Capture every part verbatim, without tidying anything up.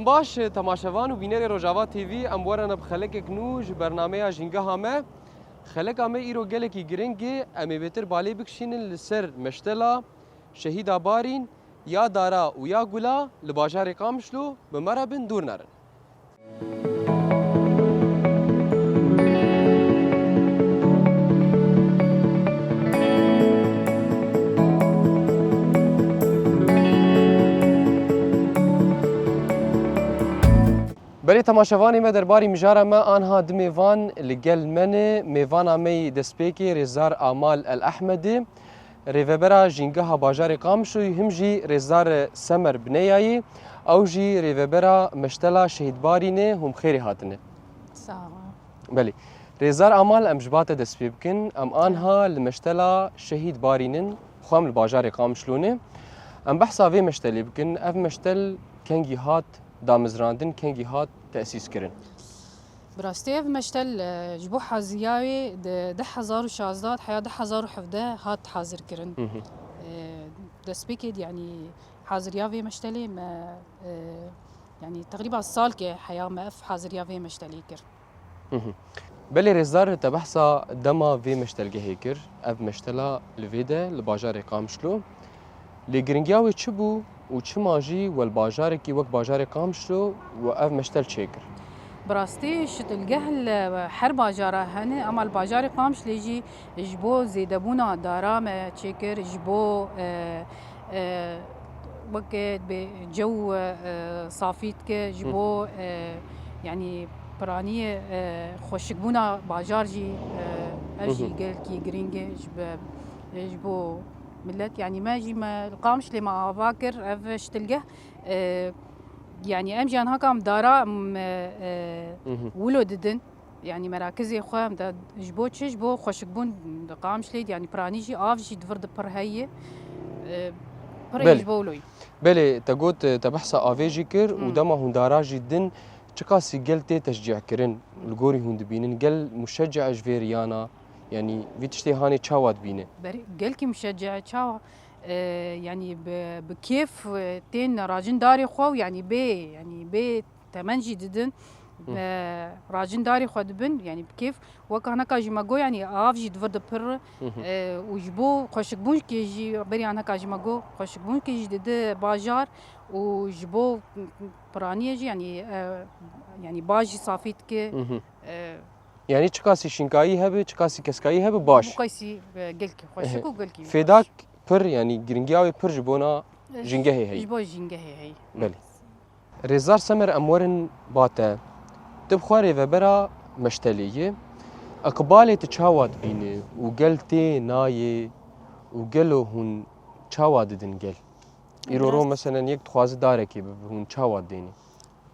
Baş, temaşevan û bînerê Rojava T V, em werene bi xelekek nû ji bernameya Jîngeha me. Xeleka me îro gelekî giring e, em ê bêtir balê bikişînin li ser meştela Şehîda Barîn ya dara û ya gula li bajarê Qamişlo. Bi me re bin, dûr nerin. Belê temaşevanê me, derbarî mijara me anha du mêvan li gel me ne. Mêvana me yî destpêkê Rêzdar Amal El Ehmedê, rêvebera Jîngeha bajarê Qamişloyê, him jî Rêzdar Semer Bineyayê, ew jî rêvebera meştela Şehîd Barînê. Hûn bi xêrê hatine. Sağ ol. Belê. Rêzdar Amal, em ji ba te dest pê bikin. Em anha li meştela Şehîd Barîn in, xwe em li bajarê Qamişlo ne. Em behsa vê meştelê bikin. Ev meştel kengî hat damezrandin, kengî hat tesîs kirin? Bi rastî ev meştel, e, ji bo haziriya wê di du hezar û şazdeh heya du hezar û hevdeh hat hazir kirin. Hı hı. E, destpêkê, yanî haziriya vê meştelê me, e, yanî teqrîba salke heya me ev haziriya vê meştelê kir. Hı hı. Belê Rêzdar, te behsa dema vê meştelgehê kir. Ev meştela li vê de, li bajarê Qamişlo. Lê giringiya wê çi bû û çima jî we li bajarekî wek bajarê Qamişlo we ev meştel çêkir? Bi rastî şitilgeh li her bajara hene, ema li bajarê Qamişlê jî ji bo zêdebûna dara me çêkir, ji bo, e, e, weke bê cew, e, safî dike, ji Hı. bo, e, yanî piraniyê, e, xweşikbûna bajar jî, e, ev Hı hı. jî gelkî giring e ji be-, ji bo milet. Yanî me jî me li Qamişlê me ava kir ev şitilgeh. E, yanî em jî anha kam dara em, e, e, Hı hı. wilo didin. Yanî merakizê xwe em de ji bo çi? Ji bo xweşikbûn di Qamişlê, yanî piranî jî, av jî di vir de pir heye. E, pir Belê. Ji bo wilo yî. Belê, te got, e, te behsa avê jî kir û Hmm. dema hûn dara jî din, çiqasî gel tê teşcî kirin, li gorî hûn dibînin? Gel muşecce ji vê riyana, yanî vî tiştê hanê çawa dibîne? Berî, gelkî muşecce çawa? E, yanî bi, bi kêf, e, tên racin darê xwe û yanî bê, yanî bê temen jî didin, Hı. e, racin darê xwe dibin, yanî bi kêf. Wek haneka jî me got, yanî av jî di vir de pir, Hı hı. e, û ji bo xweşikbûn kê jî, berî haneka jî me got, xweşikbûn kê jî didi bajar û ji bo piraniyê jî, yanî, e, yanî ba jî safî dike. Hı hı. E, Yanî çiqasî şînkayî hebe, çiqasî keskayî hebe, baş. Muqaysî, e, gelkî xweşik Ehe. û gelkî Fêdak baş. Pir, yanî giringiya wê pir ji bona E, jîngehê heyî. Ji bo jîngehê heyî. Belê. Rêzdar Semer, em werin ba te. Tu bi xwe rêvebera meştelê yî. Iqbalê tu çawa dibînî û gel tê nayê û gelo hûn çawa didin gel? Îro ro Biraz. Meselen yek dixwaze darekê bibe, hûn çawa dênî?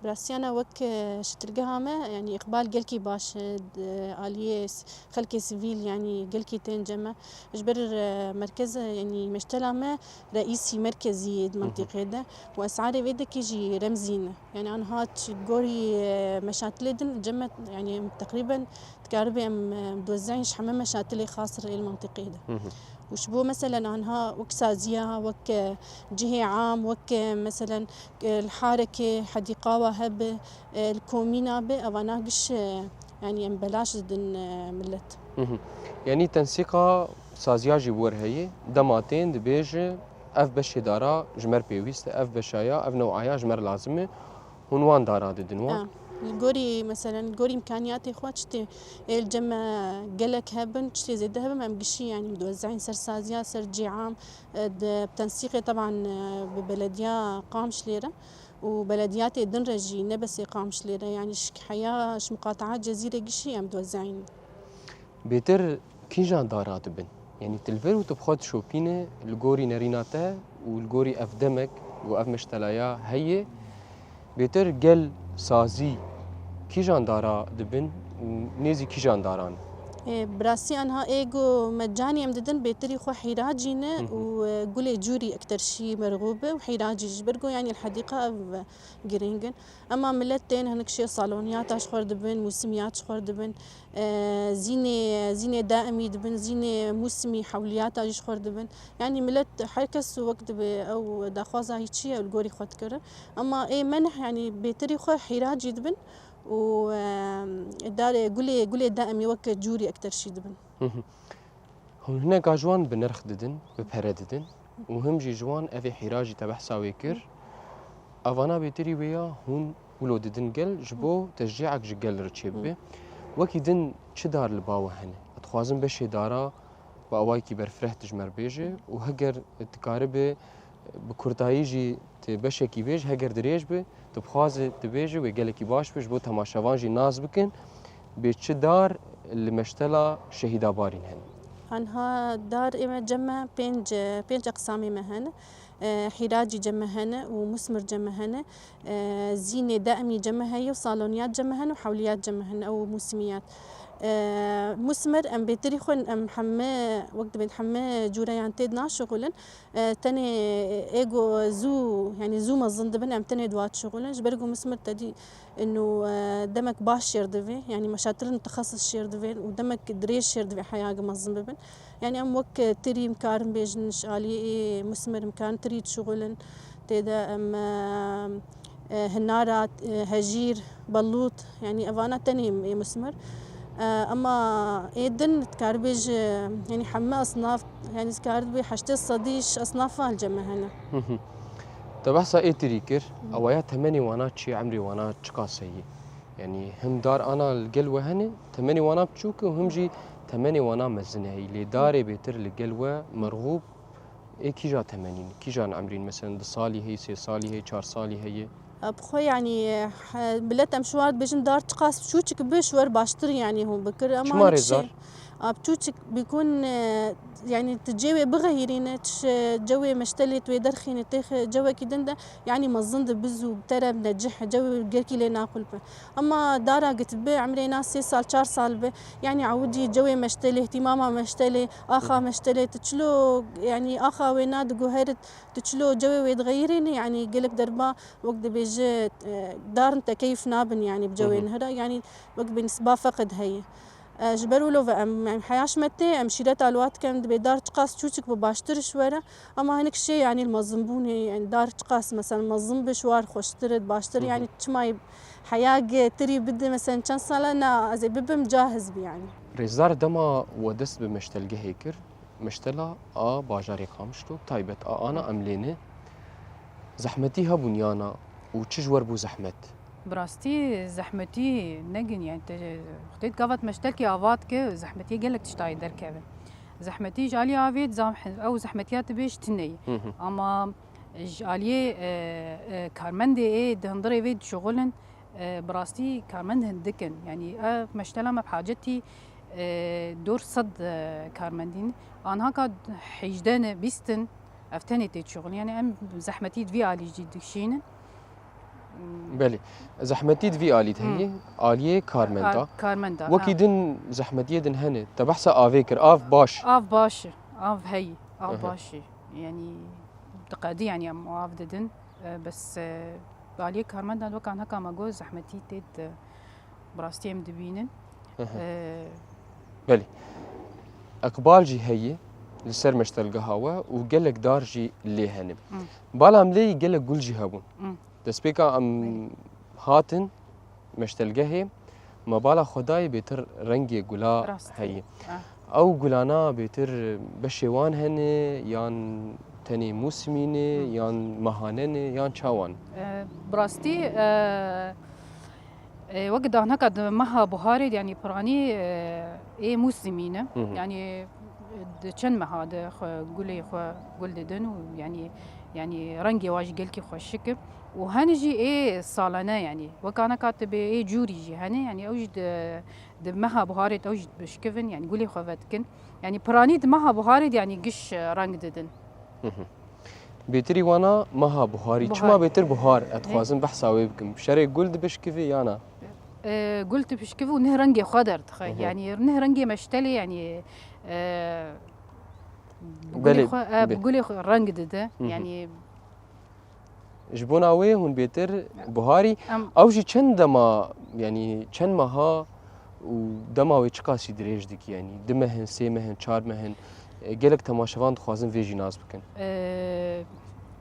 Bi rastiyana wek, e, şitilgeha me, yanî îqbal gelkî baş e, di aliyê s-, xelkê sivîl, yanî gelkî tên cem me. Ji ber, e, merkez, e, yanî meştela me reîsî merkezî yê di Hı hı. mentiqê de û esarê vê dekê jî remzî ne. Yanî anha çi gorî, e, meşatilê din cem me, yanî em teqrîben dikaribê em, e, em dozeyên ji heme meşatilê xastir ê li mentiqê de. Hı hı. Û ji bo meselen anha wek saziya, wek, e, cihê am, wek, e, meselen, e, li Harekê hedîqa wa hebe, e, li komîna be, evana giş, e, yanî em belaş didin, e, milet. Hı hı. Yanî tensîqa saziya jî bi we re heye, dema tên dibêje, ev beşê dara ji me re pêwîst e, ev beşa ya, ev new'aya ji me re lazim e. Hûn wan dara didin wan? Ha. Li gorî, meselen, li gorî îmkaniyatê xwe çi tê ê li cem me gelek hebin, çi tê zêde hebin, em gişî, yanî, em diwezînin ser saziya, ser cî am, e, di, bi tensîqê, teban, e, bi belediya Qamişlê re û belediyatê din re jî, ne besê Qamişlê re, yanî, ji heya, ji miqataa Cezîrê gişî em diwezînin. Bêtir kîjan dara dibin? Yanî tu li vir û tu bi xwe dişopîne li gorî nerîna te û li gorî ev demek û ev meşteleya heye, bêtir gel sazî kîjan dara dibin û nêzî kîjan daran e? Ê, bi rastî anha ê ku me canî em didin bêtirî xwe hîracî ne û, e, gulê cûrî ekter şî merxûb e û hîracî ji ber ku yanî li hedîqa ev girîng in. Ema milet tên hinek şê saloniyata ji xwe dibin, mûsimiyat ji xwe dibin, e, zînê, zînê daimî dibin, zînê mûsimî hewliyata jî ji xwe dibin. Yanî milet her kes wek dibe ew daxwaza hî çi ye li gorî xwe dikir. Ema ê me ne yanî bêtirî xwe hîracî dibin û, e, darê gulê, gulê daimî wek cûrî ekter şî dibin. Hûn hineka ji wan bi nirx didin, bi pere didin û him jî ji wan evê hîra jî te behsa wê kir. Evana bêtirî wê ya hûn wilo didin gel ji bo teşcîek ji gel re çêbibe. Wekî din çi dar li ba we hene? Dixwazim beşê dara bi awayekî berfireh tu ji me re bêje û heger dikaribe bi kurtayî jî tu beşekî bêj, heger dirêj be, tu bixwaze tu bêje wê gelekî baş be, ji bo temaşevan jî nas bikin, bê çi dar li meştela Şehîda Barîn hene? Anha dar ê me cem me pênc, pênc eqsamê me hene. E, hîracî cem me hene û musmir cem me hene. E, zînê daimî cem me heye û saloniyat cem me hene û hewliyat cem me hene ew mûsimiyat. E, musmir em bêtirî xwe em heme, wek dibên heme cûreyan tê de naşixulin. E, tenê ê ku zû, yanî zû mezin dibin, em tenê di wa dişixulin. Ji ber ku musmir te dî inu, e, demek baş şêr divê, yanî meşatirî mutexesis şêr divê û demek dirêj şêr divê heya ku mezin bibin. Yanî em wek tirî em karin bêjin ji aliyê ê musmir em karin tirî dişixulin. Tê de em, e, e, hinara, e, hejîr, belût, yanî evana tenê ê musmir. E, ema ê din dikaribê ji, yanî heme esnaf, yanî dikaribê heştê sedî ji esnafa li cem me hene. Te behsa ê tirî kir, ewa ya temenê wana çi, emrê wana çiqas heye? Yanî him dar ana li gel we hene, temenê wana biçûk e û him jî temenê wana mezin e. Lê darê bêtir li gel we merxûb ê kîja temenî ne? Kîjan emrîn? Meselen du salî heye, sê salî heye, çar salî heye? Bi xwe yanî, he, milet em şwar dibêjin dar çiqas çûçik bi şwer baştir yanî hûn bikir. Ama çima rêzdar? A, çûçik bikun, e, yanî tu cewê bixeyirîne, tu cewê meştelê tu wê derxîne têxe cewekî din de, yanî mezin dibe zû, bi te re necih, cewê gelkî lê naqul be. Ema dara git bi, emrê na sê sal, çar sal be, yanî ewidî cewê meştelê, îhtîmama meştelê, axa meştelê, tu çilo, yanî axa wê na diguherit, tu çilo cewê wê dixeyirîne, yanî gelek derba wek dibêje, e, dar tekeyf nabin, yanî bi cewê nihira, yanî wek bi nisba feqid heye. E, ji ber wilo ve em, em heya ji me tê, em şîreta li wa dikin, dibê dar çiqas çûçik bi baştir ji we re, ema hinek şê, yanî li mezinbûnê, yanî dar çiqas, meselen, mezin bi ji war xweştir e, baştir, yanî çima yê heya ge tirî bide, meselen, çend sala na, ez ê bibim cahiz bi, yanî. Rêzdar, dema we dest bi meştelgehê kir, meştela a bajarê Qamişlo, taybet a ana em lê ne, zehmetî hebûn yana û çi ji wer bû zehmet? Bi rastî zehmetî negin, yani te, xwedê gavat meştelkî ava dike, zehmetiyê gelek tiştayê derkeve. Zehmetî ji alî avê zam-, ew zehmetiya tu bêj tune ye. Ama ji aliyê, e, e, karmendê ê di hundirê vê dişuxulin, e, bi rastî karmend hindik in. Yani ev meştela me bi hacetî, e, dor sed, e, karmendîn. Anha ka hejde ne, bîst in, ev tenê tê dişuxulin. Yani em zehmetî di vî alî jî dikişînin. Belê. Zehmetî di vî alî de heye, aliyê karmenda. A, karmenda, Wekî ha. Din zehmetiyê din hene. Te behsa avê kir. Av baş. Av baş e. Av heyî. Av Aha. Baş e. Yani diqedî yani em av didin. E, bes, e, aliyê karmendan weka heka me got zehmetî tê de bi rastî em dibînin. Aha. E, Belê. Eqbal jî heye li ser meştelgeha we û gelek dar jî lê hene. Bala em lê gelek gul jî hebûn. Destpêka em hatin meştelgehê, me bala xwe dayê bêtir rengê gula Rast. Heye. Ah. Ew gulana bêtir beşê wan hene yan tenê mûsimî ne, Hı. Yan mehane ne, yan çawan? E, bi rastî, e, e, wek dahneka di meha buharê de, yanî piranî, e, ê mûsimî ne. Hı hı. Yanî, e, di çend meha de xwe gulê xwe gul didin û yanî, yanî rengê wa jî gelkî xweşik e. Û hene jî ê salane, yanî weka neka tu bê ê cûrî jî hene, yanî ew jî di, di meha buharê de ew jî dibişkivin, yanî gulê xwe vedikin. Yanî piranî di meha buharê de yanî giş, e, reng didin. Hı hı. Bêtirî wana meha buharî. Buhar. Çima bêtir buhar? Ez Hê. Dixwazim behsa wê bikim. Şerê gul dibişkivî ya na? E, gul tu pişkiv û neh rengê xwe derdixe. Hı hı. Yanî neh rengê meştelê, yanî, e, bi gulê Belê, xwe, e, bi bi- gulê xwe reng dide. Hı hı. Yanî Ji bona wê hûn bêtir buharî. Em Ew jî çend dema, yanî çend meha û dema wê çiqasî dirêj dikî? Yanî du mehin, sê mehin, çar mehin? E, gelek temaşevan dixwazin vê jî nas bikin. E,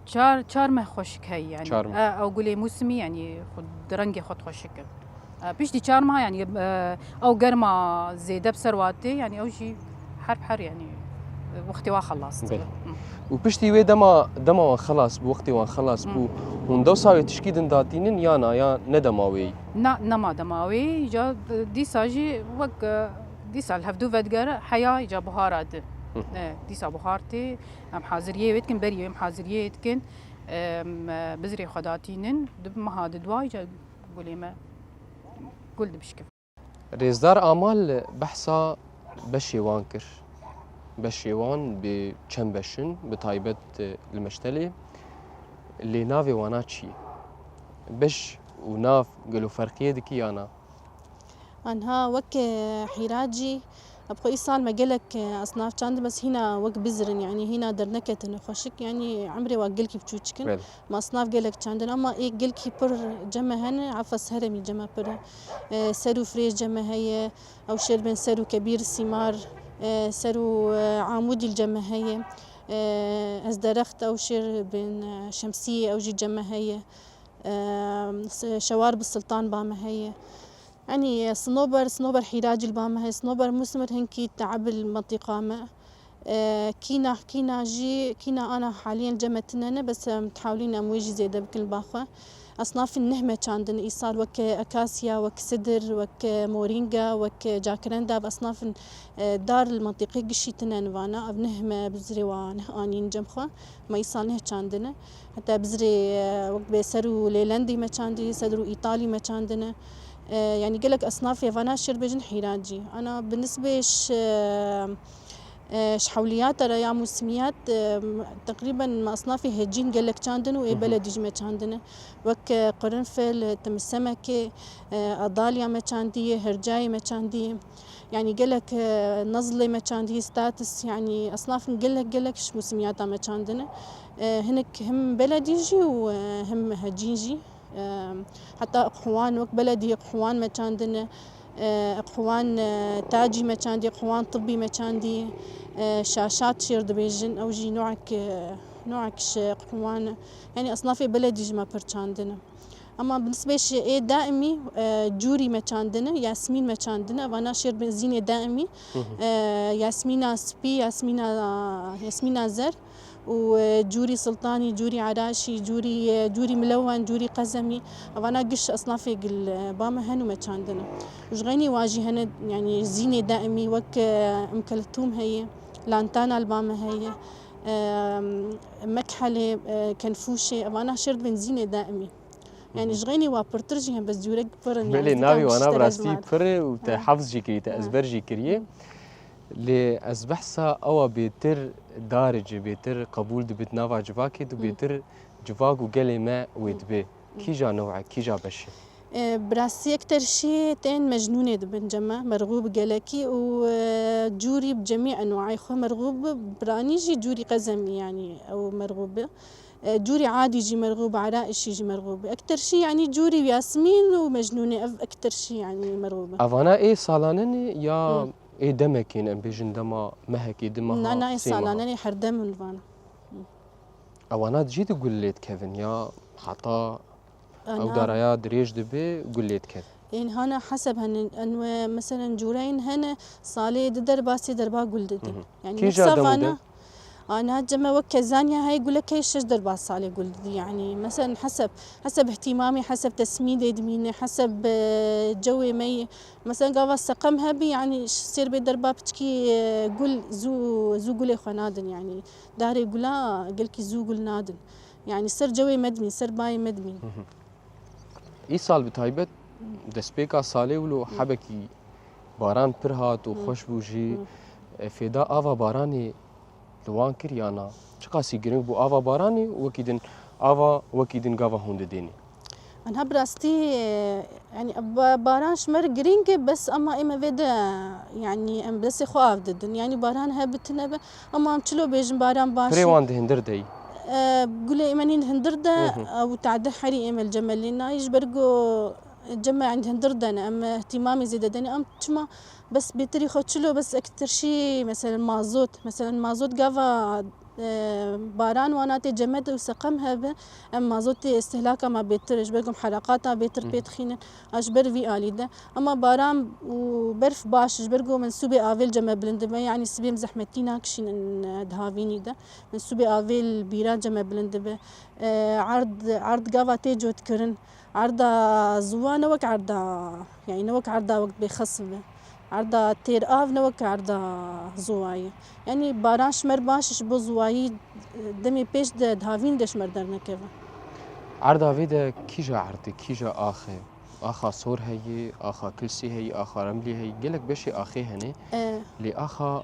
çar, çar meh xweşik heye, yanî. Çar meh. E, ew gulê mûsimî, yanî xwe, di rengê xwe xweşik in. E, piştî çar meha, yanî, e, ew germa zêde bi ser wa tê, yanî ew jî her bi her, yanî, e, wextê wa xelas dibe. Belê. Hı. Û piştî wê dema, dema wan xelas bû, wextê wan xelas Hı. bû, hûn dewsa wê tişkî din datînin ya na, ya ne dema wê yî? Na, nema dema wê yî, îca, e, dîsa jî wek, e, dîsa li hevdû vedigere heya, îca buhara di. Hı. E, dîsa buhar tê, em haziriyê wê dikin, berî wê em haziriyê dikin, em, e, bizrê xwe datînin, di meha di dua, îca gulê me, gul dibişkivin. Rêzdar Amal behsa beşê wan kir. Beşê wan bi çend beş in, bi taybet, e, li meştelê. Lê navê wana çi ye? Beş û nav gelo ferqiyê dikî ya na? Anha wek, e, hîracî, bi xwe îsal me gelek, e, esnaf çandin, bes hîna wek bizir in, yanî hîna derneketine xweşik, yanî emrê wa gelkî biçûçik in. Belê. Me esnaf gelek çandin, ama ê gelkî pir cem me hene, efes heremî cem me pir e. E, ser û firêj cem me heye, ew şêr bên ser û kebîr sîmar, e, ser û, e, amûdî li cem me heye. E, ez derext ew şêr bên, e, şemsiyê ew jî cem me heye. E, s-, şewar bi siltan ba me heye. Yanî, e, sinober, sinober hîracî li ba me heye, sinober musmir hinkî teeb li mentiqa me. E, kîna, kîna jî, kîna ana haliyen cem me tine ne, bes em dihewlîn em wê jî zêde bikin li ba xwe. Esnafên neh me çandin îsal, wek akasya, wek sidir, wek morînga, wek cakirenda, ev esnafên, e, dar li mentiqê gişî tine nivana, ev neh me bi zirê wa neh anîn cem xwe. Me îsal neh çandine. Heta bizrê, e, wek bê ser û lêlendî me çandî, sedr û îtalî me çandine. E, yanî gelek esnafê vana şêr bêjin hîracî. Ana bi nisbê ş-, e, e, ji hewliyata re ya mûsimiyat, e, teqrîben me esnafê hecîn gelek çandin û ê Hı hı. beledî jî me çandine. Wek, e, qirinfil, timisemekê, e, adalya me çandiye, hercayê me çandiye. Yanî gelek, e, nezlê me çandiye, status, yanî esnafin gelek, gelek ji mûsimiyata me çandine. E, hinek him beledî jî û, e, him hecîn jî. E, heta iqhuwan, wek beledî iqhuwan me çandine. E, iqhuwan, e, tacî me çandî, iqhuwan tibbî me çandî. E, şaşat şêr dibêjin, ew jî noek, e, noek ji iqhuwan. Yanî esnafê beledî ji me pir çandine. Ama bi nisbê şi-, ê daimî, e, cûrî me çandine, yasmîn me çandine. Evana şêr benzînê daimî. Hı hı. E, yasmîna spî, yasmîna, yasmîna zer û, e, cûrî siltanî, cûrî eraşî, cûrî, e, cûrî milewan, cûrî qezemî. Evana giş esnafê gil, e, ba me hen û me çandine. Û ji xeynî wa jî hene, yanî zînê daimî wek, e, imkeltûm heye, lantana li ba me heye, e, mekhelê, e, kenfûşê, evana şêr dibên zînê daimî. Yanî Hı hı. ji xeynî wa pirtir jî hene, bes cûrek pir in, yanî Belê, navê wan bi rastî pir e û te Ha. hefz jî kirî, te Ha. ezber jî kiriye. Hı. Lê ez behsa ewa bêtir darê ci, bêtir qebûl dibit nava civakê tu Hı. bêtir civak û gelê me wê Hı. dibe. Hı. Kîja new'e, kîja beşê? E, bi rastî ekter şî tên mecnûnê dibin cem me, merxûb gelekî û, e, cûrî bi cemî enwaî xwe merxûb, piranî jî cûrî qezemî, yanî ew merxûb e. E, cûrî adî jî merxûb, eraişî jî merxûb. Ekter şî, yanî cûrî yasmîn û mecnûnê, ev ekter şî, yanî merxûb e. Evana ê salane ne ya Hı. ê demekê ne, em bêjin dema mehekê, di meha, Na, na, ê sê meha? Salane ne, her dem in vana. Ewana jî di gul lê dikevin ya heta Ana ew daraya dirêj dibe gul lê dikevin? Ên hana heseb hene, en we meselen cûreyên hene salê di derba sê derba gul didin. Hı hı. Yani Kîja nifsa demû vana, de? Ana ceme wek kezanya hey gulek hey şeş derba salê gul didî. Yani meselen heseb, heseb ihtimamê, heseb tesmîdê dimîne, heseb, e, cewê me yê. Mesela gava seqem hebî, yani sêr bê derba piçkî, e, gul zû, zû gulê xwe nadin, yani darê gula gelkî zû gul nadin. Yani ser cewê me dimîn, ser bayê me dimîn. Hı hı. Îsal bi taybet destpêka salê wilo Hı. hebekî baran pir hat û Hı. xweş bû jî. Hı. E, fêda ava baranê li wan kir ya na? Çiqasî giring bû ava baranê û wekî din ava wekî din gava hûn didênê? Anha bi rastî, e, yanî ba-, baran ji me re girîng e, bes ema ê me vê de, yanî em bi destê xwe av didin. Yanî baran hebe tune be, ema em çilo bêjin baran baş Pirê e. wan di hindir de yî. E, gulê ê me nîn di hindir de, Hı hı. ew tade herî ê me li cem me lê nayî, ji ber ku cem me yanî di hindir de ne, em îhtîmamê zêde dene, em çima bes bêtirî xwe çilo, bes ektir şî, meselen mazot, meselen mazot gava e, baran wana tê cem me de û seqem hebe, em mazotê îstihlaka me bêtir, ji ber ku em hereqata bêtir Hı hı. pê dixînin, a ji ber vî alî de. Ema baran û berf baş, ji ber ku mensûbê avê li cem me bilind dibe, yanî sibê em zehmetî nakişînin, e, di havînî de. Mensûbê avê li bîran cem me bilind dibe. E, erd, erd gava tê cotkirin. Erda ziwa ne wek erda, yanî ne wek erda wek bê xesf be. Erda têr av ne wek erda ziwayî. Yanî baran ji me re baş e, ji bo ziwayî demê pêş de di havîn de ji me re dernekeve. Erda vê de kîja erdê, kîja axe? Axa Sor heye, axa Kilsî heye, axa Remlî heye. Gelek beşê axê hene. E. Lê axa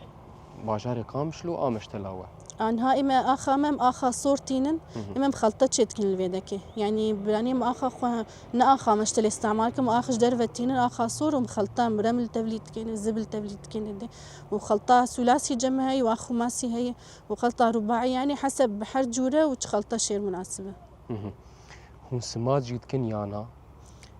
bajarê Qamişlo a meştela we? Anha ê me axa me em axa Sor tînin, Hı hı. ê me em xelta çêdikin li vê dekê. Yanî biranî em axa xwe ne axa meştelê îstemal kim, ax ji derve tînin, axa Sor û em xelta em rem li tevlî dikêne, zibil tevlî dikêne dê. Û xelta sûlasî cem heye û ax xumasî heye û xelta rubaî, yanî heseb bi her cûre û çi xelta şêr munasib e. Hı hı. Hûn simad jî dikin ya na?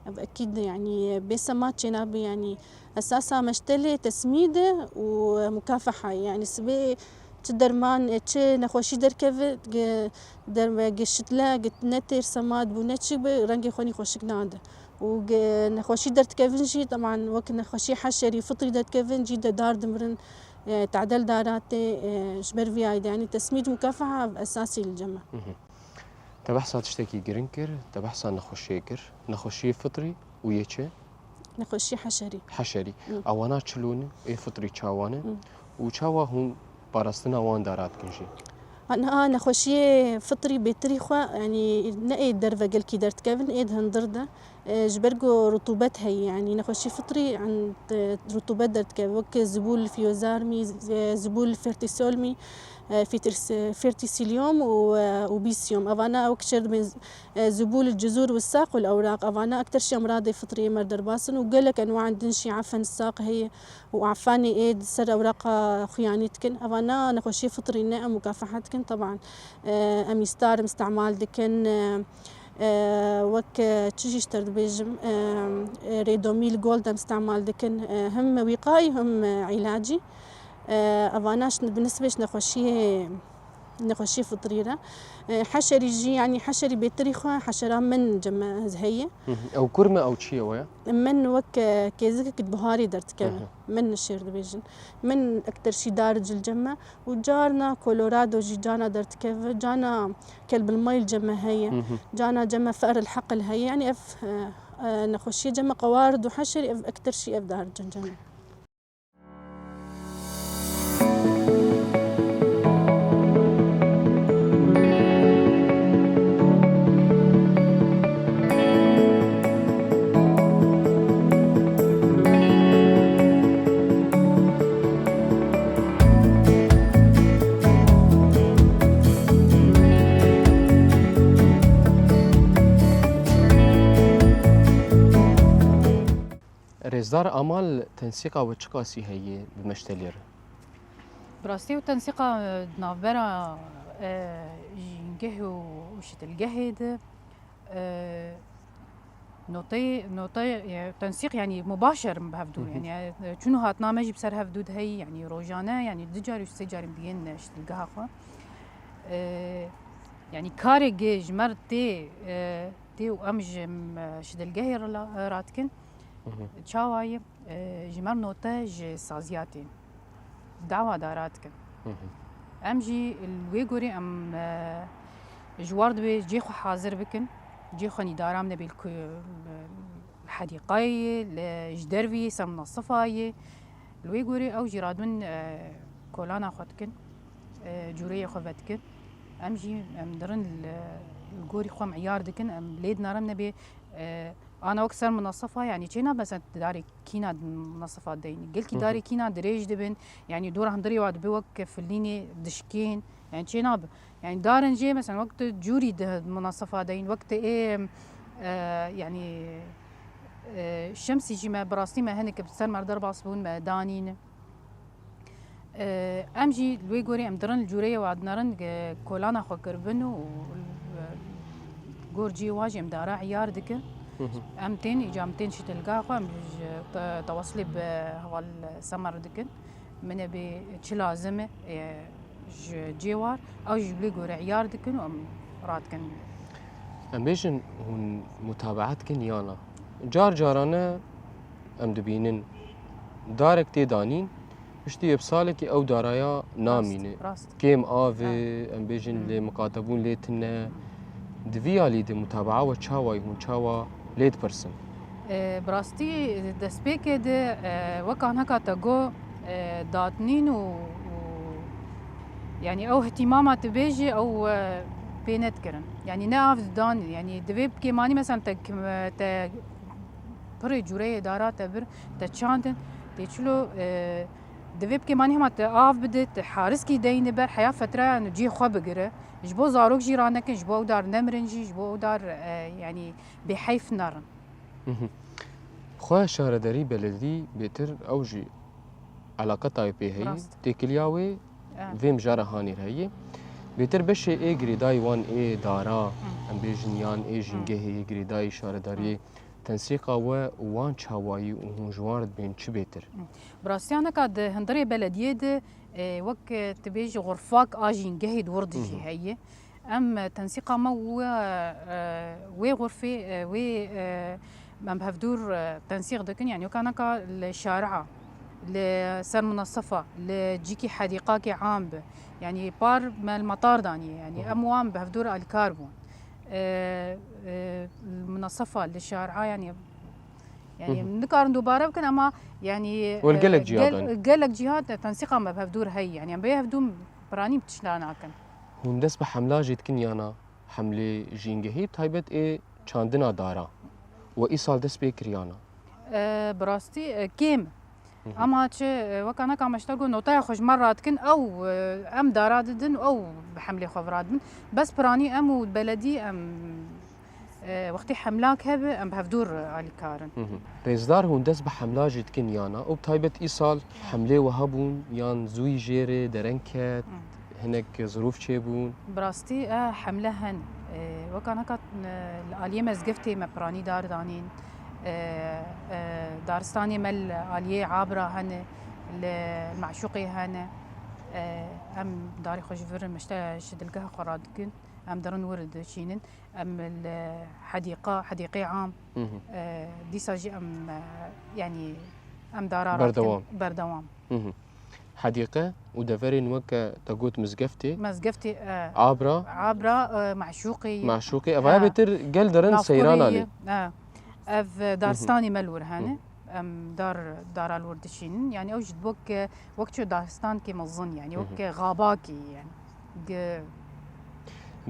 Ev ekîd, yanî bê semad çênabe, yanî esasa meştelê tesmîd e û mukafaha ye. Yanî sibê çi derman, çi nexweşî derkeve, ge-, derme, ge şitle, ge ne têr semad bû, ne çi bi, rengê xwe nî xweşik nade. Û ge nexweşî derdikevin jî, teman wek nexweşî heşerî, fitrî derdikevin, cî de dar dimirin, e, tadel dara tê, e, ji ber vî ayî de. Yanî tesmîd mukafaha ev esasî li cem me. Hı hı. Te behsa tiştekî giring kir, te behsa nexweşiyê kir. Nexweşiyê fitrî û yê çi? Nexweşiyê heşerî. Heşerî. Hı. Ewana çilo ne, ê fitrî çawa ne? Hı. Û çawa hûn parastina wan dara dikin jî? Ana nexweşiyê fitrî bêtirî xwe, yanî ne ê derve gelkî derdikevin, ê di hindir de. E, ji ber ku rutûbet heye, yanî nexweşî fitrî, yan, e, rutûbet derdikeve, wek zibûl fiyozarmî, z-, e, zibûl fertisolmî, e, fitis-, fertisilyom û, e, û bîsyom. Evana wek şêr dibên, e, zibûl cizûr û saq û ewraq. Evana ekter şî emradê fitrî ê me re derbas in û gelek enwan din şî afen saq heye û afanê ê di ser ewraqa xuyanî dikin. Evana nexweşî fitrî ne, em mukafaha dikin. Teban, e, em îstar em îstemal dikin, e, E, wek, e, çi jî ji te dibêjim, e, e, rêdomîl gol dem îstemal dikin, e, him wîqayî, him, e, îlacî. E, evana ji, bi nisbê ji nexweşiyê, nexweşiyê fitrî re. E, heşerî jî, yanî heşerî bêtirî xwe, heşera min cem me heye. Hı hı. Ew kur me, ew çi ye we ya? Min wek, e, kêzikek di buharê derdikeve. Hı hı. Min şêr dibêjin. Min ekter şî dar cil cem me. Û carna Colorado jî cana derdikeve, cana kelbilmayl cem me heye, Hı hı. cana cem me fe'r el heqil heye. Yanî ev, e, e, nexweşiyê cem me qewarid û heşerî, ev ektir şî ev dar cem cem me. Rêzdar Amal, tensîqa we çiqasî heye bi meştelê re? Bi rastî û tensîqa, e, di navbera, e, jîngeh û, û şitilgehê de, e, noteyê, noteyê, e, tensîq, yanî mubaşer bi hevdû, Hı hı. yanî, e, çûn û hatina me jî bi ser hevdû de heyî, yanî rojane, yanî du car û sê carî em digihên, e, şitilgeha xwe. E, yanî karê gê ji me re tê, e, tê û em ji, em, e, şitilgehê re la, e, radikin. Hı hı. Çawa ye? E, ji me re note ji saziya tê. Dawa dara dikin. Hı hı. Em jî li wê gorî em, e, ji war dibê cê xwe hazir bikin. Cê xwe nîdaram nebê li ku, li hedîqayê, li, ji dervî ser minasifa yê. Li wê gorî ew jî radibin, e, kolana xwe dikin, e, cûreyê xwe vedikin. Em jî em dirin li, li gorî xwe miyar dikin. Em lê dinarim nebê, e, ana wek ser minasifa, yanî çê nabe mesela darê kîna di minasifa deyîn. Gelkî Hı hı. darê kîna dirêj dibin. Yanî dora hundirê wa dibe wek filînê dişkên. Yanî çê nabe. Yanî darên jê mesela wek tu cûrî di minasifa deyîn. Wek tu ê, E, yanî, e, şemsî jî me bi rastî me hinek bi ser me derbas bûn, me danîn. E, em jî li wê gorî em dirin li cûreyê we dinerin, e, kolana xwe kiribin û, e, gor cihê wan jî em dara îyar dikin. Hı hı. Em tên, îca em tên şîtilgeha xwe, em ji te-, tewasilê bi heval Semer dikin. Min ê bê çi lazim e, e, ji cê war, ew jî li wê gorî îyar dikin û em radikin. Em bêjin hûn mutabeat dikin ya na? Car carane em dibînin darek tê danîn, piştî yê bi salekê ew daraya namîne. Rast, rast. Kêm av e, em bêjin lê miqatebûn lê tune. Di vî alî de mutabaa we çawa ye, hûn çawa lê dipirsin? E, bi rastî destpêkê de, e, weka neka te got, e, datnîn û, û, yanî ew hitîmama tu bêjî ew, e, pê nedikirin. Yanî ne av didan, yanî divê bi kêmanî mesela te kim-, te pirê cûreyê dara te bir, te çandin, tê çilo, e, divê bi kêmanî hema te av bide, te hariskî deyne ber, heya fetraya cihê xwe bigire. Ji bo zarok jî ranekin, ji bo ew dar nemirin jî, ji bo ew dar, e, yanî bêheyf nerin. Mhm. Xwe şaredarî beledî bêtir ew jî eleqeta wê pê heye. Rast. Têkiliya wê vê mijara hanî re heye. Bêtir beşê ê girêdayî wan ê dara, em bêjin yan ê jîngehê yê girêdayî şaredariyê, tensîqa we û wan çawayî û hûn ji wan re dibên çi bêtir? Bi rastiya neka di hundirê belediyê de, e, wek, e, tu bêjî xurfak a jîngehê di wir de jî heye. Em, e, tensîqa me û, e, wê xurfê, e, wê, e, em bi hevdûr, e, tensîq dikin, yanî weka neka li şari'a, li ser munasefa, li cîkî hedîqakê am bi, yanî par me li metar daniye, yanî em wan bi hevdûr alîkar bûn. E, e, munasefa li şari'a, yanî, yanî nikarin dubare bikin, ema yanî, Wek gelek e, ciha gel-, danî. Gelek ciha te-, tensîqa me bi hevdûr heye, yanî em bi hevdû piranî tişta nakin. Hûn dest bi hemla jî dikin yana? Hemlê jîngehî, bi taybet ê çandina dara we îsal dest pê kiriyana? E, bi rastî, e, kêm. Hı hı. Ama çi, e, weka neka me ji te got, notaya xwe ji me radikin, ew, e, em dara didin, ew bi hemlê xwe viradibin. Bes piranî em û beledî em, e, wextê hemlak hebe, em bi hevdûr alîkarin. Hı hı. Rêzdar, hûn dest bi hemla jî dikin yana? Û bi taybet îsal hemlê wiha bûn, yan zûyî jê re dereng ket, hinek zirûf çêbûn? Bi rastî, e, hemle hen. E, weka neka, e, li aliyê mezgeftê me piranî dar danîn. E, e, daristanê me li aliyê Abra hene, li Meşûqê hene. E, em darê xwe ji vir me ji te, ji dilgeha xwe radikin. Em dirin wir dişînin. Em li hedîqa, hedîqê am, Hı hı. e, dîsa jî em, e, yanî em dara Berdewam. Berdewam. Hı hı. Hedîqe û deverên weke te got mizgeftê. Mezgeftê, e, Abra. Abra, e, Meşûqê. Meşûqê. Evaya bêtir gel derin seyran alî. E, ev, e, daristanê me li wir hene. Hı hı. Em dar, dara li wir dişînin. Yanî ew jî wek, wek çi daristankê mezin, yanî Hı hı. wek xabakê, yanî. Ge-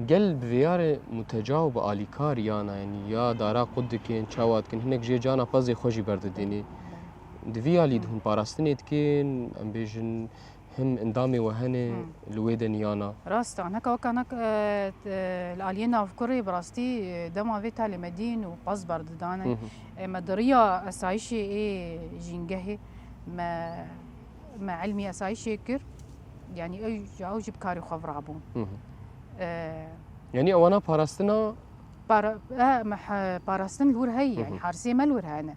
Gel bi vê yarê muteca û bi alîkar yana, yanî ya dara qut dikin, çawa dikin, hinek jê cana pezê xwe jî berdidênê. Di vî alî de hûn parastinê dikin, em bêjin him endamê we hene Hmm. li wê de niyana. Rast e, neka weka nek, e, e, li aliyê navkurê bi rastî, e, dema vê talê me dîn û pez berdidane. Hı hı. E, me di riya esayîşê ê jîngehê me, me ilmî esayîşê kir. Yanî ew, ew jî bi karê xwe virabûn. Hı hı. E, Yanî ewana parastina? Para-, e, me he-, parastin li wir heye, Hı hı. yanî harisê me li wir hene.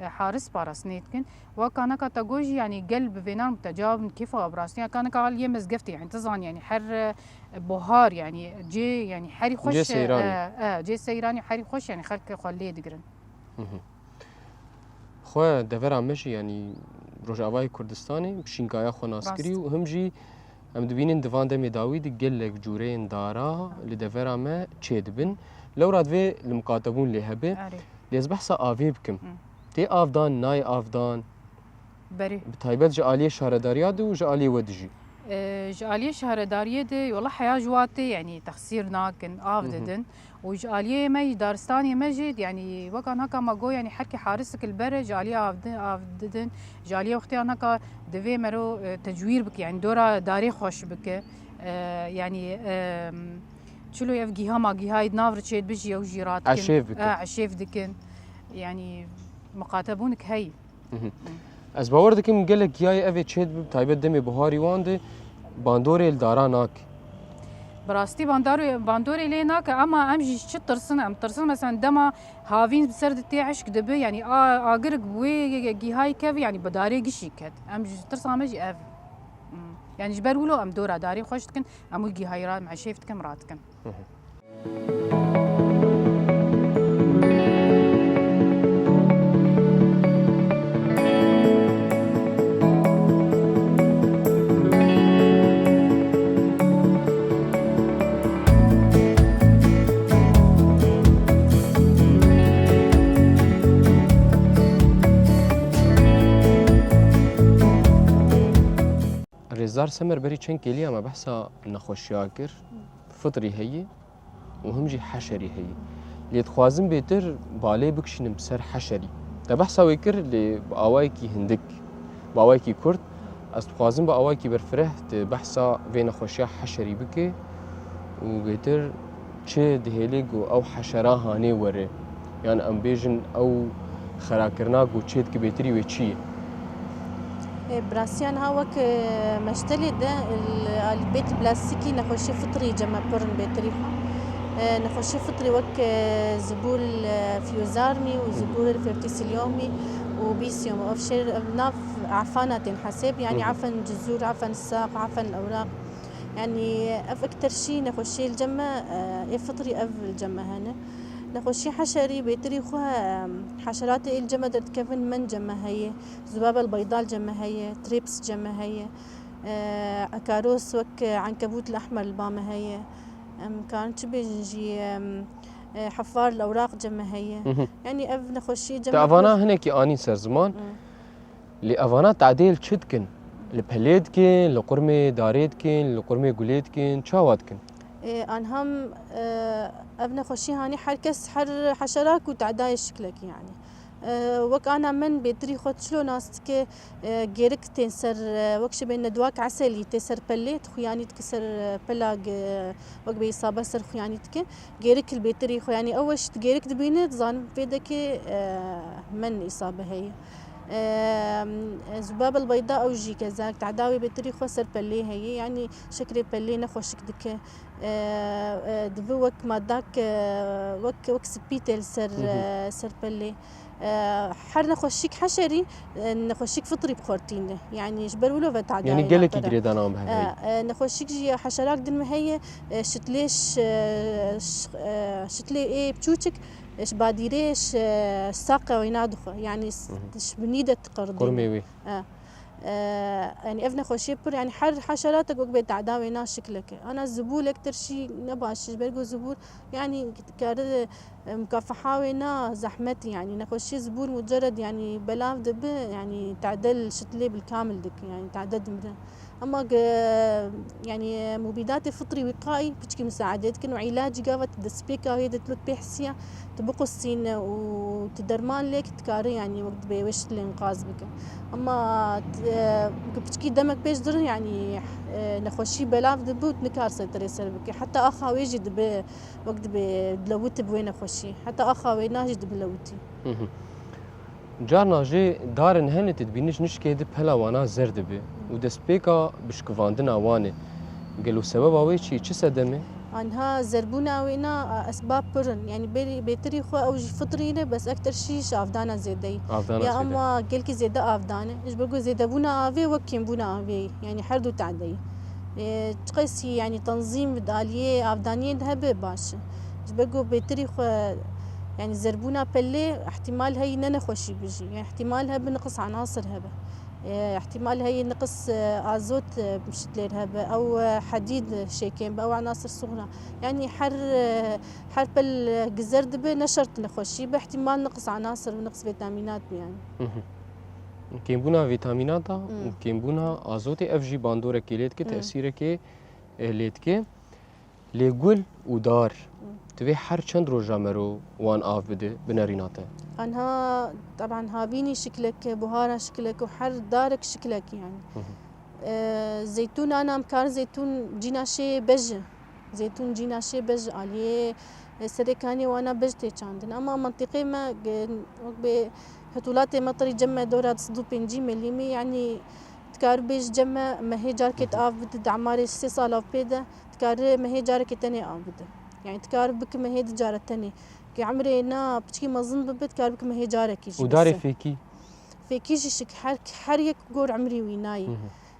E, haris parastinê dikin. Weka neka te got jî, yanî gel bi vênan muteca bin kêfa we bi rastî. Weka neka aliyê mezgeftê, yanî tu zanî, yanî her, e, buhar, yanî cê, yanî herî xweş, Cê seyranî. e, e, cê seyranî herî xweş, yanî xelk xwe lê digirin. Hı hı. Xwe devera me jî, yanî Rojavayê Kurdistanê bi şînkaya xwe nas Rast. kirî û him jî em dibînin di van demê dawî de gelek cûreyên dara li devera me çêdibin. Lewra divê li miqatebûn lê hebe. Erê. Lê ez behsa avê bikim. Hı. Tê avdan, nayê avdan? Berê. Bi taybet ji aliyê şaredariya de û ji aliyê we de jî. E, ji aliyê şaredariyê de, wela heya ji wa tê, yanî texsîr nakin, av Hı hı. didin. Û ji aliyê me, ji daristanê me jî, yanî weka neka me got, yanî herkê harisik li ber e, ji aliyê av di-, av didin, ji aliyê wextiya neka divê mero, e, tecwîr bike, yanî dora darê xweş bike. E, yanî, e, Çilo ev gîha ma gîhayê di nav re çêdibê jî ew jî radikin. Eşêv bikin. E, eşêv dikin. Yanî miqatebûnik heyî. Mhm. Ez bawer dikim gelek giyayê ev ê çêdibe, bi taybet demê buharî wan de bandorê li dara nake. Bi rastî bandorê, bandorê lê nake, ama em jî çi tirsin, em tirsin, mesela dema havîn bi ser de tê eşk dibe, yanî a-, agir bi wê gihayî keve, yanî bi darê gişî ket. Em jî tirsa me jî ev. Hmm. Yanî ji ber wilo em dora darê xweş dikin, em wî gihayî ra, em eşêv dikin, em radikin. Mhm. Rêzdar Semer, berî çend kêliya me behsa nexweşiya kir. Fitrî heye û him jî heşerî heye. Lê dixwazim bêtir balê bikişînim ser heşerî. Te behsa wê kir, lê bi awayekî hindik, bi awayekî kurt. Ez dixwazim bi awayekî berfireh tu behsa vê nexweşiya heşerî bike û bêtir çi dihêlê ku ew heşera hanê were? Yan em bêjin ew xerakirina ku çê dike bêtirî wê çi ye? Ê, bi rastî niha wek, e, meştelê de, li, li bêt plastîkî nexweşiyê fitrî cem me pir in bêtirî xwe. E, nexweşiyê fitrî wek, e, zibûl, e, fiyozarmî û Hı hı. zibûl fertîsîlyomî û bîsyomî. Ev şêr, ev nav efana tên hesêb, yanî Hı hı. efen cizûr, efen saq, efen ewraq. Yanî ev ekterşî nexweşiyê li cem me, e, ê fitrî ev li cem me hene. Nexweşiyê heşerî bêtirî xwe, e, heşeratê ê li cem me derdikevin, men cem me heye. Zubabel beydal cem me heye, trips cem me heye, e, ekaros wek, e, ankebût el ehmer li ba me heye. Em karin çi bêjin jî, em, e, hefar el ewraq cem me heye. Hı hı. Yanî ev nexweşiyê cem Te me evana pir hinekî anîn ser ziman. Hı. Lê evana tadê li çi dikin? Li pelê dikin, li qurmê darê dikin, li qurmê gulê dikin, çawa dikin? E, anham, e, ev nexweşî hanî her kes, her heşerak û tadayê şiklekî yanî. E, wek ana min bêtirî xwe çilo nas dike, e, gêrik tên ser, e, wek şibê nedwak eselî tê ser pelê, dixuyanî dike ser, e, pela ge-, wek bê îsabe ser xuyanî dike. Gêrik li bêtirî xwe, yanî ew weş gêrik dibîne, dizanim vê dekê, e, min îsabe heye. E, zubabel beyda ew jî kezak, tehda wê bêtirî xwe ser pelê heye, yanî şekrê pelê ne xweşik dike. E, e, dibi wek madak, e, wek, wek spî tê li ser, Hı hı. e, ser pelê. E, her nexweşik heşerî, e, nexweşik fitrî bi xwe re tîne. Yanî ji ber wilo ve tadayê Yanî gelekî napere. girêdanan bi hev heye. E, e, nexweşik jî heşerak din me heye, e, şitlê ş-, e, ş-, e, şitlê ê biçûçik, e, ji badîrê ş-, e, saqe wê nadixwe. Yanî s-, Hı hı. ji binî de tiqir Qurmê dîne. wî. E, e, yanî ev nexweşiyê pir, yanî her heşeratek wek bê tada wê na şikleke. Ana zibûlek tirşî ne baş, ji ber ku zibûl, yanî dikare, e, mukafaha wê na zehmet, yanî nexweşiyê zibûl mucered, yanî belav dibe, yanî tadel şitlê bilkamil dike, yanî tade dimre. Ama ge-, yanî mubîdatê fitrî wîqayî piçkî misaedê dikin û îlacî gava tu destpêka wê de tu pê hisiya, tu biqusîne û tu derman lêk dikare, yanî wek dibê wê şitlê înqaz bike. Ama t-, e, ku piçkî demek pêş dirin, yanî, e, nexweşî belav dibe û tu nikar setirê ser bike. Heta axa wê jî dibe, wek dibê dilewitib wê nexweşî. Heta axa wê na jî dibilewitî. Hı hı. Carna jî darin hene, tu dibînî ji nişkê di pela wana zer dibe û destpêka bişkivandina wan e. Gelo sebeba wê çi ye? Çi sedem e? Anha zerbûna wê na, a, esbab pir in. Yanî berî, bêtirî xwe ew jî fitrî ne, bes ektir şî ji avdana zêdeyî. Avdana Ya zêde. Ama gelkî zêde avdan e. Ji ber ku zêdebûna avê wek kêmbûna avê ye. Yanî her du tadeyî. Ê, çiqasî, yanî, tenzîm di aliyê avdaniyê de hebe baş e. Ji ber ku bêtirî xwe, yanî, zerbûna pelê ihtimal heye ne nexweşî bijî. Yanî, ihtimal hebe niqis enasir hebe. Ê, ihtimal heye niqis, e, azot, e, şitlêr hebe. Ew, e, hedîd şêkên be, ew enasir suxra. Yanî, her, e, her pel, e, gizer dibe, ne şert nexweşî be. Ihtimal niqis enasir û niqis vîtamînat be, yanî. Mhm. Kêmbûna vîtamînata û Hmm. kêmbûna azotê, ev jî bandorek lê dike, Hmm. tesîrekê, e, lê dike. Lê gul û dar, Hmm. divê her çend roja mero wan av bide, binerîna te? Anha, teban havînî şiklek e, buhara şiklek û her darek şiklek yani. Hı hı. E, zeytûn ana em karin zeytûn cîna şê bej e. Zeytûn cîna şê bej aliyê, e, serê kanê wana bej tê çandin. Ama mentiqê me, ge-, wek bê hetûlatê me tirî cem me dora du sed û pêncî melîmî, yanî dikar bêj cem me mehê carkê Hı hı. av bide, di emarê sê sala pê de, dikar mehê carekê tenê av bide. Yanî dikar bik mehê di care tenê. Ki emrê na piçkî mezin bibe, dikar bik mehê carekî jî Û darê bise. fêkî? Fêkî jî şik her, her yek gor emrî wî nayê. Hı hı.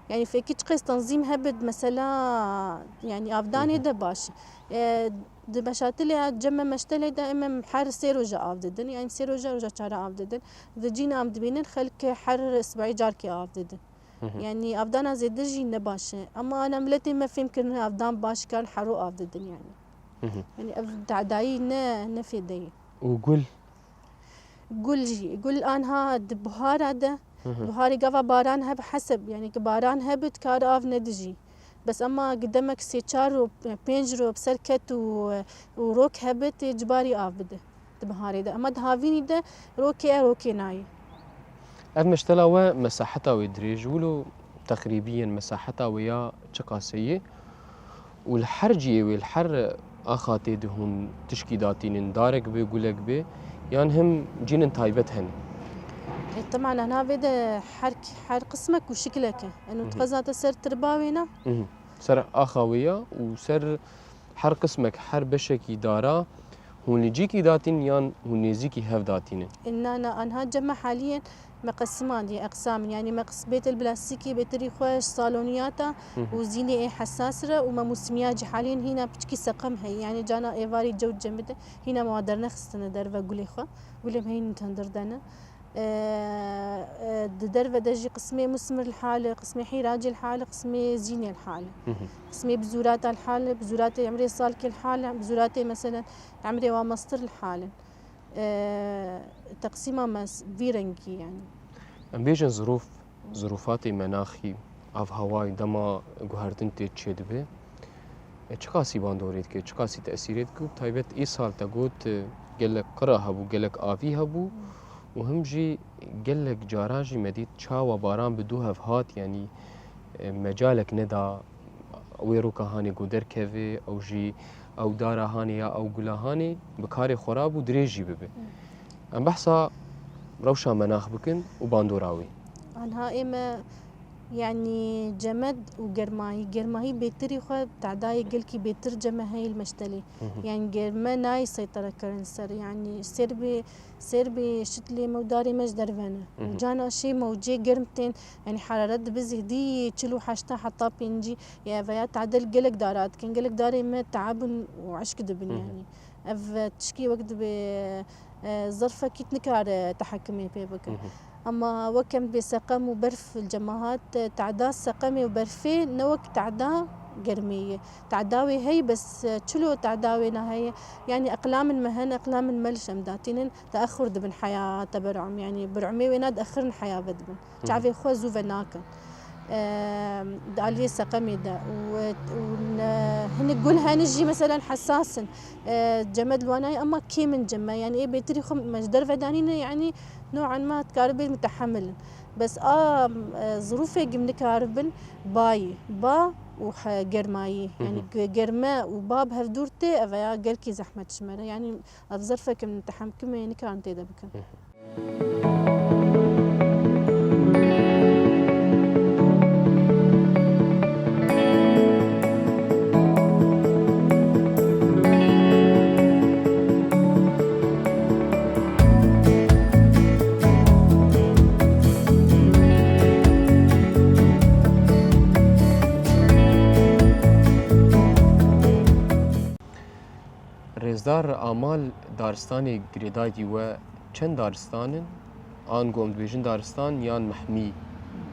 Yanî fêkî çiqas tenzîm hebit, mesela, yanî avdanê Hı hı. de baş. E, di meşatilê ya cem me meştelê de em her sê roja av didin. Yanî sê roja, roja çara av didin. Di cîn em dibînin xelk her sibehî carkê av didin. Hı hı. Yanî avdana zêde jî ne baş e. Ama ana miletê me fêm kirine avdan baş kan hero av didin yanî. Hı hı. Yanî ev tedayî ne, ne fêde ye. Û gul? Gul jî, gul anha di buhara de, Hı hı. buharê gava baran heb heseb, yanî ki baran hebit kar av nedijî. Bes ema gi demek sê çar ro, pênc ro bi ser ket û, û rok hebit, ê cibarî av bide di biharê de. Ema di havînî de rokê e, rokê nayê. Ev meştela we mesaheta wê dirêj, wilo teqrîbiyen mesaheta wê ya çiqasê ye? Û li her cihê wê, li her axatê de hûn tişkî datînin, darek bê, gulek bê, yan him cînin taybet hene? E, teman, ana vê de her, her qismek û şiklek e. Eno Hı hı. dixwazate ser tirba wê ne? Hı hı. Ser axa wê ya û ser her qismek, her beşekî dara hûn li cîkî datîn yan hûn nêzîkî hev datînin? Na, na, anha cem me haliyen me qesiman diye, eqsam in. Yanî me qis-, bêtil plastîkî, bêtirî xweş, saloniyata Hı hı. û zînê ê hesas re û me mûsimiya cî haliyen hîna piçkî seqem heye. Yanî cana êvarî cewt cemide hîna me wa dernexistine derve gulê xwe. Gulê me hîn tendir de ne. E, e, di derve de jî qismê musmir li hal e, qismê hîracê li hal e, qismê zînê li hal e. Hı hı. Qismê bizûrata li hal e, bizûratê emrê salkê li hal e, bizûratê meselen emrê wa mestir li hal e. E, teqsîma me s-, vî rengî yanî. Em bêjin zirûf, zirûfatê menaxî, avhewayê dema guhertin tê çêdibe, e, çiqasî bandorê dike, çiqasî tesîrê dike û bi taybet îsal te got, e, gelek qira hebû, gelek avî hebû û him jî gelek caran jî me dît çawa baran bi dû hev hat, yanî, e, mecalek neda wê roka hanê ku derkeve, ew jî ew dara hanê ya ew gula hanê bi karê xwe rabû dirêj jî bibe. Hı. Em behsa rewşa menax bikin û bandora wê. Anha ê me, yanî cemed û germahî, germahî bêtirî xwe tedayê gelkî bêtir cem me heye li meştelê. Hı hı. Yanî germe nayê seytere kirin ser, yanî ser bê, ser bê şitlê me û darê me ji derve ne. Hı hı. Û cana şê mewcê germ tên, yanî heraret dibe zêdî çil û heşta heta pêncî, ya veya tadel gelek dara dikin, gelek darê me teab in û eşk dibin Hı hı. yanî. Ev tişkî wek dibe, e, zerfekî nikare tehekimê pê bike. Hı hı. Ama wek em dibê seqem û berf li cemahat, e, teda seqemê û berfê ne wek teda germê ye. Teda wê heye, bes, e, çilo teda wê naheye. Yanî eqlamên me hene, eqlamên me li şem datînin, teexur dibin heya teberûm. Yanî berûmê wê ne, diexirîn heya vedibin. Hı hı. Çavê xwe zû venakin. Eee, di aliyê seqemê de û, û ne, hinek gul hene jî meselen hesas in. Eee, cem me li wan nayê, ema kêm in cem me. Yanî ê bêtirî xwe me ji derve danîne, yanî no'an ma dikare bê mutehemil in. Bes a, e, zirûfê gim nikaribin bayî, ba û he-, germayî. Hı hı. Yanî ge-, germe û ba bi hev dûr tê, ev ya gelkî zehmet ji me re. Yanî ev zerfek in tehemkimê nikarin tê de bikin. Hı hı. Rêzdar Amal, daristanê girêdayî we çend daristan in? Ango em dibêjin daristan yan mehmî,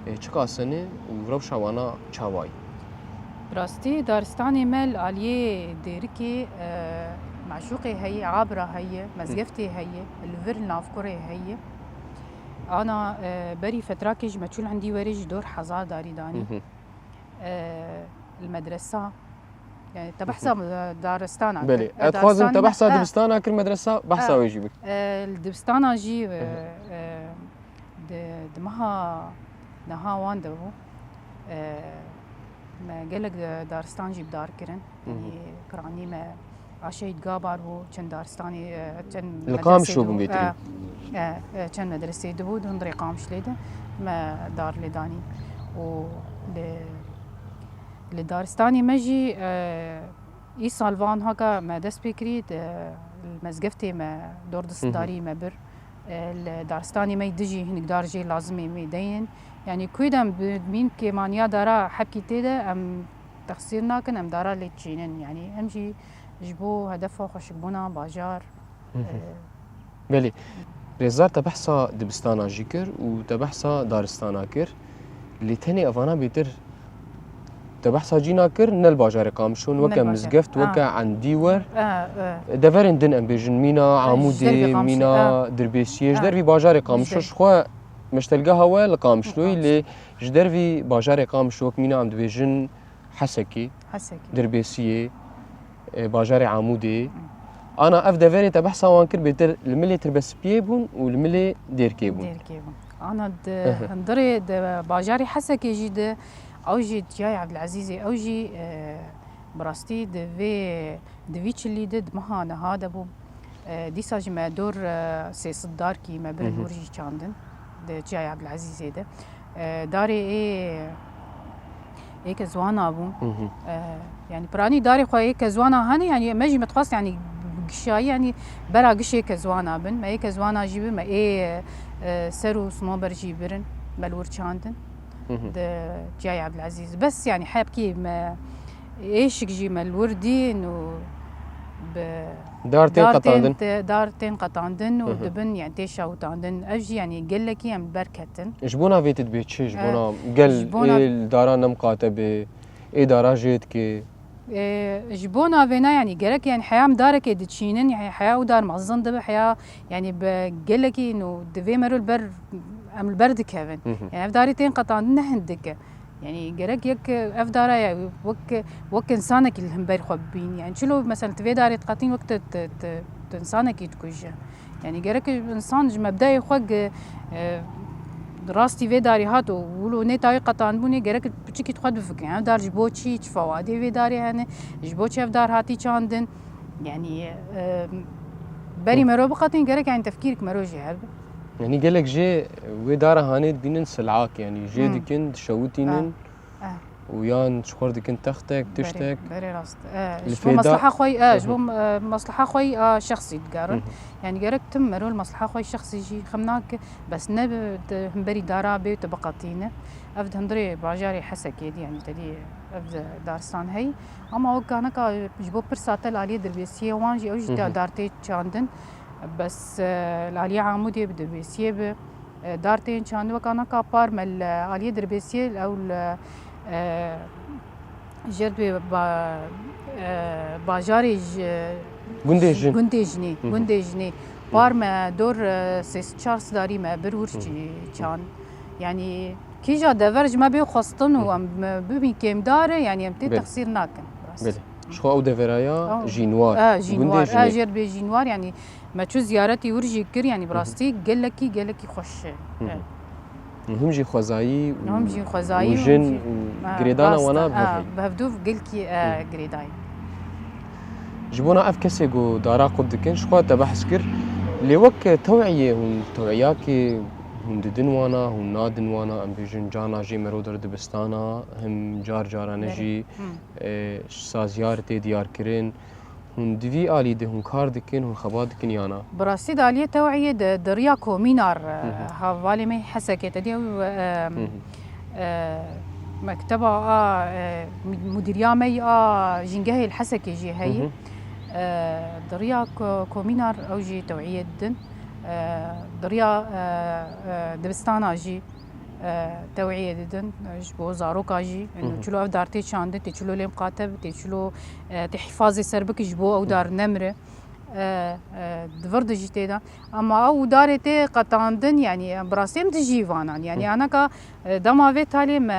e, çiqas hene û rewşa wana çawa ye? Bi rastî daristanê me li aliyê Dêrikê, e, Meşûqê heye, Abra heye, Hı. Mezgeftê heye, li vir Navkurê heye. Ana, e, berî fetrakê ji me çû li endî werê jî dor hezar darî danî. Hı hı. E, li medresa, yani te behsa Hı hı. daristana Belê. kir. E, Ez dixwazim te daristan-, behsa e, dibistana kir, medresa behsa e, wê jî bik. E, li dibistana jî, e, Hı hı. e, di, di meha niha wan de bû. E, Me gelek, e, daristan jî bi dar kirin. Hı hı. Yanî piranî me aşeyî diga bar bû, çend daristanî, e, çend Li Qamişlo bûn vê tirî? E, e, e, çend medreseyê dibû, di hundirê Qamişlê de me dar lê danî. Û li, li daristanê me jî, e, îsal van haka me dest pê kirî, di, li mezgeftê me dor distdarî me bir. E, li daristanê me dijî hinek dar jê lazimê me deyin. Yanî ku dem bi mîn kêmaniya dara hebkî tê de em texsîr nakin, em dara lê çînin. Yanî em jî ji bo hedefa xweşikbûna bajar, e, Belê. Rêzdar te behsa dibistana jî kir û te behsa daristana kir. Lê tenê evana bêtir te behsa cîna kir, ne li bajarê Qamişlo, ne li weke mizgeft, weke endîwer. Deverên din em bêjin, mîna Amûdê, mîna Dirbêsiyê, ji dervî bajarê Qamişlo, ji xwe meştelgeha we li Qamişloyî, lê ji dervî bajarê Qamişlo wek mîna em dibêjin Hesekê, Dirbêsiyê, e, bajarê Amûdê. Ana ev deverê te behsa wan kir, bêtir li milê Tirbespiyê bûn û li milê Dêrkê bûn. Dêrkê bûn. Ana di hundirê di bajarê Hesekê jî di, ew jî Çiyayê Evdilezîzê, ew jî, e, bi rastî di vê, di vî çilî de, di meha niha de bû. E, dîsa jî me dor, e, sê sed darkî me birin wir jî çandin di Çiyayê Evdilezîzê de. E, darê ê, ê Kezwana bû. E, yanî piranî darê xwe ê Kezwana hene, yanî me jî me dixwest, yanî gişayî, yanî bera gişê Kezwana bin. Me ê Kezwana jî bi, me ê, e, ser û simober jî birin, me li wir çandin. Di Çiyayê Evdilezîz. Bes, yanî hebkî me êşik jî me li wir dîn û bi dar tên qetandin. Dar tên qetandin û dibin, yanî tê şewitandin. Ev jî, yanî gelekî em li ber ketin. Ji bona vê tu dibê çi? Ji bona gel ê li dara nemiqate bê, ê dara jê dike. E, ji bona vêna, yanî gerek, yanî heya em darekê diçînin, yanî heya û dar mezin dibe, heya, yanî bi gelekî nû divê mero li ber, em li ber dikevin. Yanî ev darê tên qetandin ne hindik e. Yanî gerek yek ev dara ya wek, wek insanekî li hember xwe bibîn. Yanî çilo mesela tu vê darê diqetîn wek tu, tu, tu, tu insanekî dikuje. Yanî gerek insan ji mebdeyê xwe ge-, e, rastî vê darî hat û wilo nê tayê qetandibûnê gerek piçikî xwe bifikirî. Ev dar ji bo çi, çi fewadê vê darê hene, ji bo çi ev dar hatî çandin? Yanî, e, berî mero biqetîn gerek yanî tefkîrek mero jê hebe. Yanî gelek jê wê dara hanê dibînin silak, yanî jê dikin, dişewitînin. Û yan ji xwe dikin textek, tiştek. Berê rast. Ji bo mesleha xwe, ji bo mesleha xwe a şexsî digerin. Yanî gerek tim mero li mesleha xwe şexsî jî xem nake, bes ne bi hemberî dara bê tu biqetîne. Ev di hundirê bajarê Hesekê dî, yanî tedî ev daristan heyî. Ama wek ganeka ji bo pirsa te li aliyê Dirbêsiyê wan jî ew jî dar tê çandin. Bes, e, li aliyê Amûdê bi Dirbêsiyê bi. E, dar tên çandin weka naka par me li aliyê Dirbêsiyê ew li, e, jêr dibê ba-, e, bajarê ji Gundê Jin. Gundê Jinê, Gundê Jinê. Par me dor, e, sê sed çar sed darî me bir wir çi çand. Yanî kîja dever ji me bê xwestin û em bibîn kêmdar e, yanî em tê texsîr nakin. Belê. Ji xwe ew deveraya Jînwar. E, Jînwar. Gundê Jinê. E, jêr dibê Jînwar, yanî me çû ziyaretî wir jî kir, yanî bi rastî gelekî, gelekî xweş e. Him jî xwezayî û, him jî xwezayî û jin û girêdana wana bi hev heye. Bi hevdû gelkî, e, girêdayî. Ji bona ev kesê ku dara qut dikin, ji xwe te behs kir. Lê wek teweyê hûn, teweyakê hûn didin wana, hûn nadin wana, em bêjin cana jê mero der dibistana, him car carane jî, e, saziyar tê diyar kirin. Hûn di vî alî de hûn kar dikin, hûn xebat dikin ya na? Bi rastî di aliyê teweyê de, di riya komînar, e, hevalê me Hesekê te diye, e, e, mekteba a, e, mudîriya me yî a jîngehê li Hesekê jî heyî. E, di riya ko-, komînar ew jî teweyê didin. E, di riya, e, e, dibistana jî e, teweyê didin, e, ji bo zaroka jî, û çilo ev dar tê çandin, tê çilo lê miqate bi, tê çilo, e, tê hîfazê ser bike ji bo ew dar nemire. E, e, di vir de jî tê de. Ama ew darê tê qetandin, yanî, em bi rastî em dijî vanan. Yanî, anaka, e, dema vê talê me,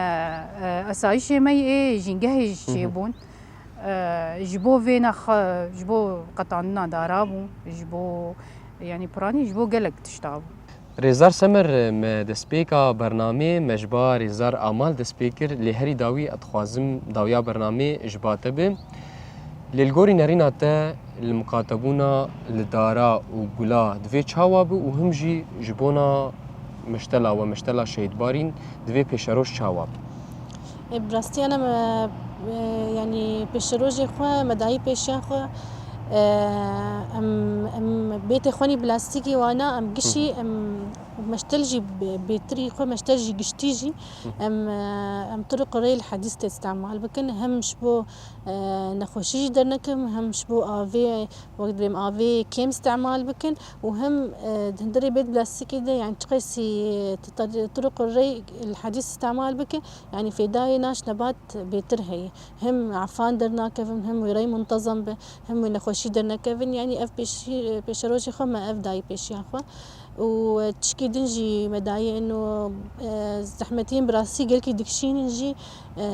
e, esayîşê me yê jîngehê jî çêbûn. E, ji bo vê nex-, ji bo qetandina dara bû, ji bo, yanî, piranî, ji bo gelek tişta bû. Rêzdar Semer, me destpêka bernamê me ji ba Rêzdar Amal dest pê kir, lê herî dawî ez dixwazim dawiya bernamê ji ba te be. Lê li gorî nerîna te li miqatebûna li dara û gula divê çawa be û him jî ji bona meştela we, meştela Şehîd Barîn divê pêşeroj çawa be? Ê, bi rastî ana me, e, yanî pêşerojê xwe, me dayî pêşiya xwe, e, em, em bêtê xwenî bi lastîkî wana, em gişî, em meştel jî bê-, bêtirî xwe, meştel jî giştî jî, em, e, em turuq rê li hedîs tê îstemal bikin. Hem ji bo, e, nexweşî jî dernekevin, hem ji bo avê, wek dibê em avê kêm îstemal bikin û hem, e, di hundirê bêt bi lastîkê de, yanî çiqasî tu tar-, turuq rê li hedîs îstemal bike, yanî fêdayê naş nebat bêtir heye. Hem efan dernakevin, hem wê rey muntezem be, hem wê nexweşî dernekevin. Yanî ev pêşî-, pêşerojê xwe me ev dayî pêşiya xwe. Û tişkî din jî me dayî eno, e, zehmetiyên bi rastî gelkî dikişînin jî, e,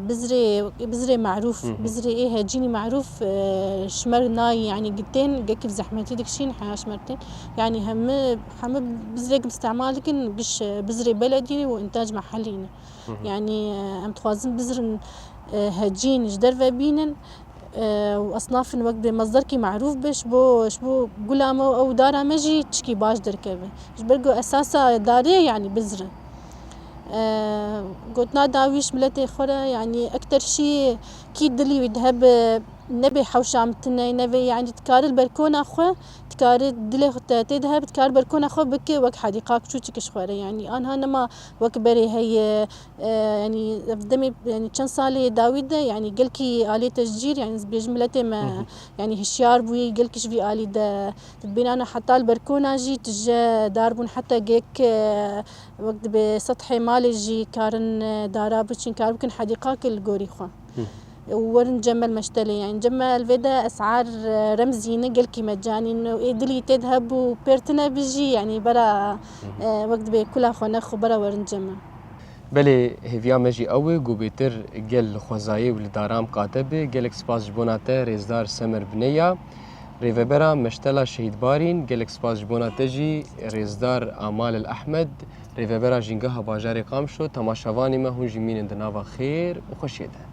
bizrê, bizrê merûf, Hı hı. bizrê ê hecînî merûf, e, ji me re nayî, yanî gitên gelkî bi zehmetî dikişîn heya ji me re tên. Yanî hemi, hemi bizrê ku îstemal dikin, giş, e, bizrê beledî û întac mehellî ne. Hı hı. Yanî, e, em dixwazin bizrin, e, hecîn ji derve bînin, e, û esnafin wek bê mezderkî merûf be, ji bo, ji bo gula me û ew dara me jî tişkî baş derkeve. Ji ber ku esasa darê, yanî bizrin. E, gotina dawî ji miletê xwe re, yanî ekter şî kî dilî wî de hebe, nebê hewşa min tune, nebê, yanî dikare li berkona xwe, dikare dilê xwe te tê de hebe, dikare berkona xwe bike wek hedîqa çûçik ji xwe re. Yanî anha nema wek berê heye, e, yanî ev demê, yanî çend salê dawî de, yanî gelkî aliyê tecîr, yanî ez bêjim miletê me, Hı hı. yanî hişyar bûyî, gelkî ji vî alî de dibînane heta li berkona jî tije dar bûn, heta gek, e, wek dibê sethê malê jî karin, e, dara biçin, kar bikin hedîqakê li gorî xwe. Hı. Û werin cemel meştelê, yanî cemel vê de esar, e, remzî ne, gelkî mecanî ne, û ê dilî tê de hebû pêr tune bijî, yanî bera, Hı hı. e, wek dibê kula xwe nexwe bera werin cemel. Belê, hêviya me jî ew e ku bêtir gel li xwezayê û li daran miqate be. Gelek spas ji bona te, Rêzdar Semer Bineya, rêvebera Meştela Şehîd Barîn, gelek spas ji bona te jî, Rêzdar Amal El Ehmed, rêvebera Jîngeha Bajarê Qamişlo. Temaşevanê me, hûn jî mînin di nava xêr û xweşiyê de.